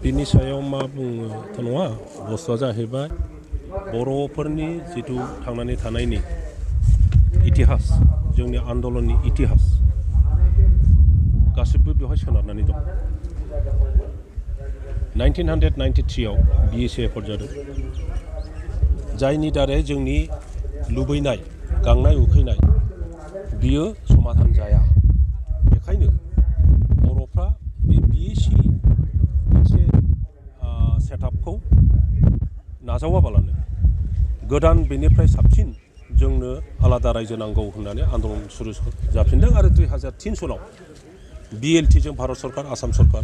बिनि सायाव मा बुङोथ' नङा बुस्थुआ जाहैबाय बर'फोरनि जिथु थांनानै थानायनि इतिहास जोंनि आन्दलननि इतिहास गासिबो बेवहाय सोनारनानै दं 1993 आव BTC एकर्ड जादों जायनि दारै जोंनि लुबैनाय गांनाय उखैनाय बियो समाधान जाया बेखायनो बर'फ्रा बे BTC मोनसे सेटआपखौ नाजावाबालानो गोदान बेनिफ्राय साबसिन जोंनो आलादा रायजो नांगौ होननानै आन्दलन सुरु जाफिनदों आरो 2003 सनाव BLT जों भारत सरकार आसाम सरकार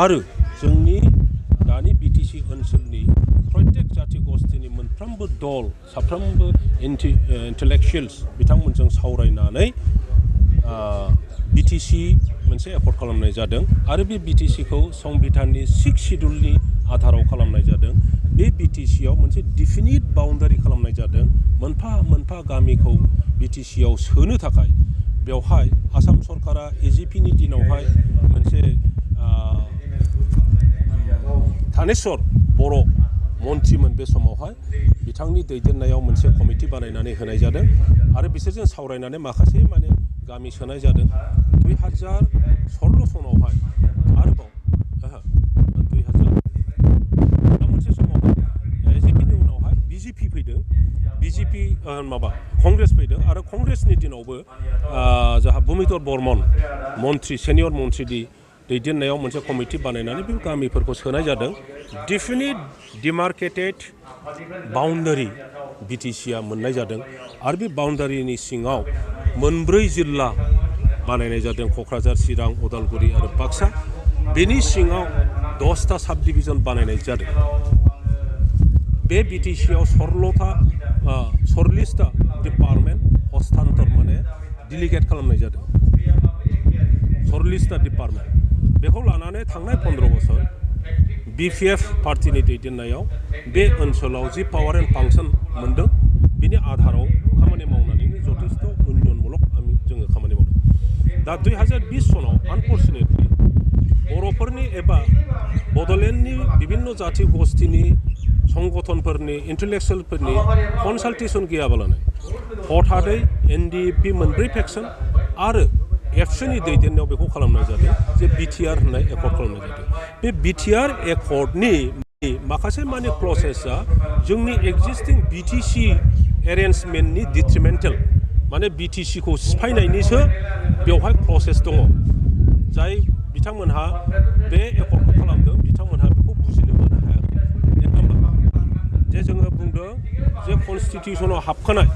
आरो जोंनि दानि BTC ओनसोलनि प्रत्येक जाथि गस्थिनि मोनफ्रोमबो दल साफ्रोमबो इन्टेलेक्चुयेल्स बिथांमोनजों सावरायनानै BTC मोनसे एकर्ड खालामनाय जादों आरो बे BTCखौ संबिधाननि 6 शिड्युलनि आधाराव खालामनाय जादों बे BTCआव मोनसे डिफिनिट बाउन्डारि खालामनाय जादों मोनफा मोनफा गामिखौ BTCआव सोनो थाखाय बेवहाय आसाम सरकारा AGPनि दिनावहाय मोनसे थानेस्वर बर' मन्त्रिमोन बे समावहाय बिथांनि दैदेननायाव मोनसे कमिटि बानायनानै होनाय जादों आरो बिसोरजों सावरायनानै माखासे माने गामि सोनाय जादों 2016 सनावहाय आरोबाव 2000 मोनसे समावहाय AGPनि उनावहाय BJP फैदों BJP कंग्रेस फैदों आरो कंग्रेसनि दिनावबो जोंहा भुमिधर बर्मन मन्त्रि सेनियर मन्त्रि दैदेननायाव मोनसे कमिटि बानायनानै बे गामिफोरखौ सोनाय जादों डिफिनिट डिमार्केटेड बाउन्डारि BTCआ मोननाय जादों आरो बे बाउन्डारिनि सिङाव मोनब्रै जिल्ला बानायनाय जादों क'क्राझार चिरां उदालगुरि आरो बाक्सा बेनि सिङाव 10टा साब डिभिजन बानायनाय जादों बे BTCआव 40टा डिपार्टमेन्ट हस्तान्तर माने डिलिगेट खालामनाय जादों 40टा डिपार्टमेन्ट बेखौ लानानै थांनाय 15 बोसोर BPF पार्टिनि दैदेननायाव बे ओनसोलाव जि पावार एन्ड फांसन मोनदों बिनि आधाराव खामानि मावनानैनो जथेस्थ उन्नयनमूलक जोङो खामानि मावदों दा 2020 सनाव आनफर्चुनेटलि बर'फोरनि एबा बड'लेण्डनि बिभिन्न जाथि गस्थिनि संगठनफोरनि इन्टेलेक्चुयेलफोरनि कनसाल्टेसन गैयाबालानो हथादै NDP मोनब्रै फेक्सन आरो एबसुनि दैदेननायाव बेखौ खालामनाय जादों जे BTR होननाय एकर्ड खालामनाय जादों बे BTR एकर्डनि माखासे माने क्लसेसआ जोंनि एक्जिस्टिं BTC एरेन्जमेन्टनि डिट्रिमेन्टेल माने BTCखौ सिफायनायनिसो बेवहाय क्लसेस दङ जाय बिथांमोनहा बे एकर्डखौ खालामदों बिथांमोनहा बेखौ बुजिनो मोननो हायाखै जे जोङो बुंदों जे कनस्टिटिउसनाव हाबखानाय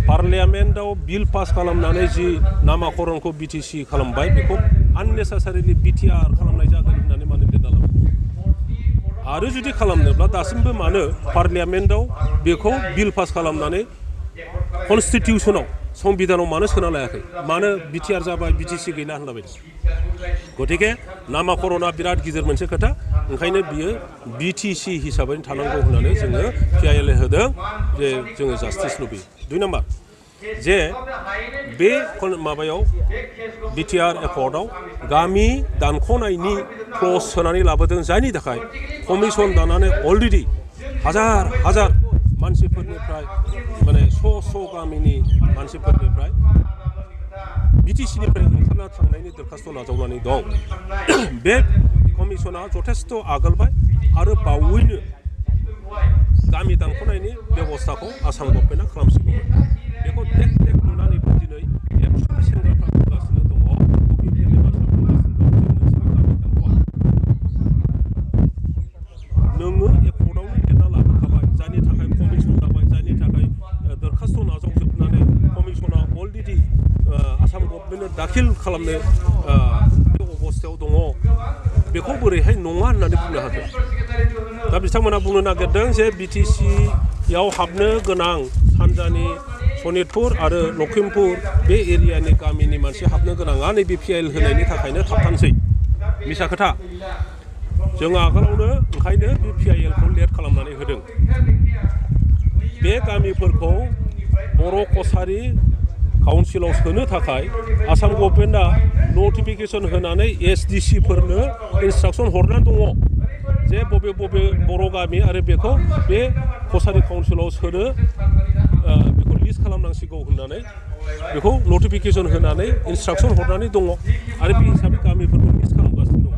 पार्लियामेन्टआव बिल पास खालामनानै जि नामाकरणखौ BTC खालामबाय बेखौ आननेसेसारिलि BTR खालामनाय जागोन होननानै मानो लिरना लाबाय आरो जुदि खालामनोब्ला दासिमबो मानो पार्लियामेन्टआव बेखौ बिल पास खालामनानै कनस्टिटिउसनाव संबिधानाव मानो सोना लायाखै मानो BTR जाबाय BTC गैला होनला बायदि गतिके नामाकरणा बिराद गिदिर मोनसे खोथा ओंखायनो बियो BTC हिसाबै थानांगौ होननानै जोङो PIL होदों जे जोङो जास्टिस लुबैयो 2 नाम्बार जे बे माबायाव BTR एकर्डआव गामि दानख'नायनि क्लज सोनानै लाबोदों जायनि थाखाय कमिसन दानानै अलरेडि हाजार मानसिफोरनिफ्राय माने स' गामिनि मानसिफोरनिफ्राय BTCनिफ्राय ओंखारना थांनायनि दरखास्त नाजावनानै दं बे कमिसना जथेस्थ आगोलबाय आरो बावैनो गामि दानख'नायनि बेबस्थाखौ आसाम गभर्नमेन्टआ खालामसिगौमोन बेखौ टेक नुनानैबो दिनै एबसुनि सेंग्राफ्रा बुंगासिनो दङ बबेनि बाथ्रा बुंगासिनो दं नोङो एकर्डआवनो लिरना लाबोखाबाय जायनि थाखाय कमिसन जाबाय जायनि थाखाय दरखास्त नाजावजोबनानै कमिसना अलरेडि आसाम गभर्नमेन्टनो दाखिल खालामनो बे अबस्थायाव दङ बेखौ बोरैहाय नङा होननानै बुंनो हागोन दा बिथांमोना बुंनो नागिरदों जे BTCआव हाबनो गोनां सानजानि सनितपुर आरो लखिमपुर बे एरियानि गामिनि मानसि हाबनो गोनाङा नैबे PIL होनायनि थाखायनो थाबथानोसै मिसा खोथा जों आगोलावनो ओंखायनो बे PILखौ लेट खालामनानै होदों बे गामिफोरखौ बर' कसारि काउन्सिलाव सोनो थाखाय आसाम गभर्नमेन्टआ नटिफिकेसन होनानै SDC फोरनो इन्सट्राक्सन हरनानै दङ जे बबे बबे बर' गामि आरो बेखौ बे कसारि काउन्सिलाव सोनो बेखौ लिस्ट खालामनांसिगौ होननानै बेखौ नटिफिकेसन होनानै इन्सट्राक्सन हरनानै दङ आरो बे हिसाबै गामिफोरखौ लिस्ट खालामगासिनो दङ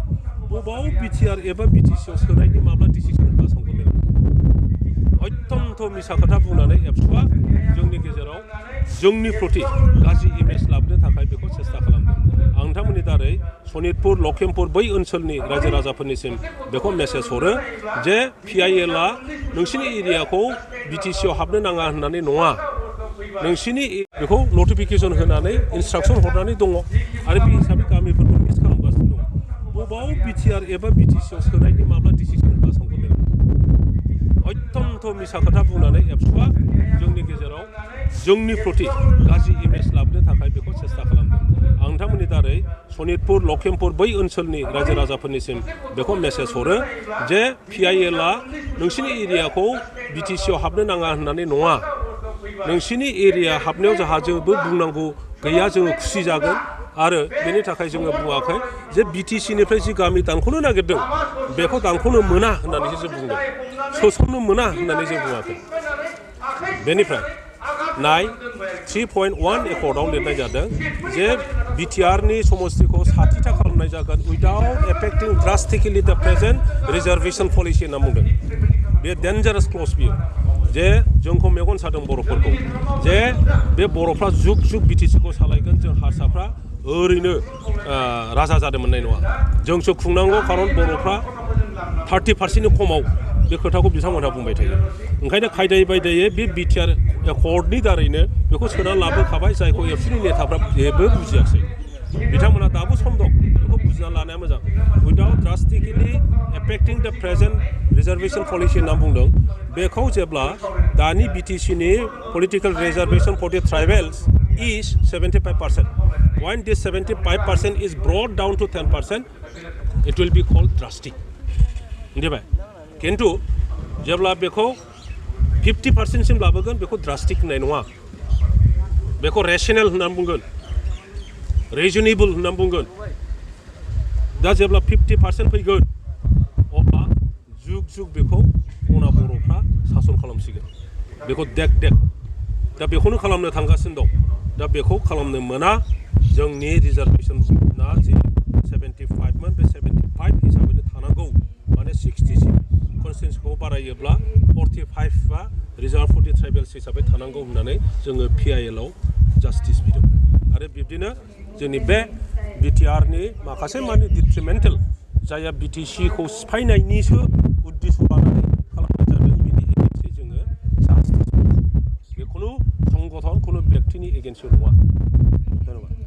बबाव बिटिआर एबा बिटिसिआव सोनायनि माब्ला डिसिसन होगासिनो दङ अत्यन्त मिसा खोथा बुंनानै एबसुआ जोंनि गेजेराव जोंनि प्रति गाज्रि इमेज लाबोनो थाखाय बेखौ सेस्था खालामदों आं नोंथांमोननि दारै सनितपुर लखिमपुर बै ओनसोलनि रायजो राजाफोरनिसिम बेखौ मेसेज हरो जे PIL आ नोंसिनि एरियाखौ बिटिसिआव हाबनो नाङा होननानै नङा नोंसिनि बेखौ नटिफिकेसन होनानै इन्सट्राक्सन हरनानै दङ आरो बे हिसाबै गामिफोरखौ लिस्ट खालामगासिनो दङ बबाव बिटिआर एबा बिटिसिआव सोनायनि माब्ला डिसिसन होगासिनो दङ अत्यन्त मिसा खोथा बुंनानै एबसुआ जोंनि गेजेराव जोंनि प्रति गाज्रि इमेज लाबोनो थाखाय बेखौ सेस्था खालामदों आं नोंथांमोननि दारै सनितपुर लखिमपुर बै ओनसोलनि रायजो राजाफोरनिसिम बेखौ मेसेज हरो जे PIL आ नोंसिनि एरियाखौ बिटिसिआव हाबनो नाङा होननानै नङा नोंसिनि एरिया हाबनायाव जोंहा जेबो बुंनांगौ गैया जोङो खुसि जागोन आरो बेनि थाखाय जोङो बुङाखै जे बिटिसिनिफ्राय जि गामि दानख'नो नागिरदों बेखौ दानख'नो मोना होननानैसो जों बुंदों सोसननो मोना होननानै जों बुङाखै बेनिफ्राय नाय 3.1 एकर्डआव लिरनाय जादों जे बिटिआरनि समस्तिखौ 60टा खालामनाय जागोन उइदाउट एफेक्टिं ड्रास्टिकेलि द प्रेजेन्ट रिजार्भेसन पलिसि होनना बुंदों बे डेन्जारास क्लज बियो जे जोंखौ मेगन सादों बर'फोरखौ जे बे बर'फ्रा जुग जुग बिटिसिखौ सालायगोन जों हारसाफ्रा ओरैनो राजा जानो मोननाय नङा जोंसो खुंनांगौ खारन बर'फ्रा 30%नि खमाव बे खोथाखौ बिथांमोनहा बुंबाय थायो ओंखायनो खायदायै बायदायै बे बिटिआर एकर्डनि दारैनो बेखौ सोना लाबोखाबाय जायखौ एबसुनि नेताफ्रा जेबो बुजियाखै बिथांमोनहा दाबो सम दं बेखौ बुजिना लानाया मोजां उइदाउट ड्रास्टिकेलि एफेक्टिं द प्रेजेन्ट रिजार्भेसन पलिसि होनना बुंदों बेखौ जेब्ला दानि बिटिसिनि political reservation for the ट्राइबेल्स is 75% when this 75% is brought down to 10% it will be called drastic मिथिबाय किन्तु जेब्ला बेखौ 50% सिम लाबोगोन बेखौ ड्रास्टिक होननाय नङा बेखौ रेशनेल होननानै बुंगोन रिजनेबल होननानै बुंगोन दा जेब्ला 50% फैगोन अब्ला जुग जुग बेखौ उना बर'फ्रा सासन खालामसिगोन बेखौ देख दा बेखौनो खालामनो थांगासिनो दं दा बेखौ खालामनो मोना जोंनि रिजार्भेसना जि 75 मोन बे 75 हिसाबैनो थानांगौ माने 60सिम कनस्टिट्युन्सिखौ बारायोब्ला 45आ रिजार्भ फर दि ट्राइबेल्स हिसाबै थानांगौ होननानै जोङो PIL आव जास्टिस बिदों आरो बिब्दिनो जोंनि बे बिटिआरनि माखासे माने डिट्रिमेन्टेल जायहा बिटिसिखौ सिफायनायनिसो उद्देश्य लानानै खालामनाय जादों बिनि एगेन्स्टै जोङो जास्टिस बे खुनु संगठन खुनु व्यक्तिनि एगेन्स्ट नङा धन्यबाद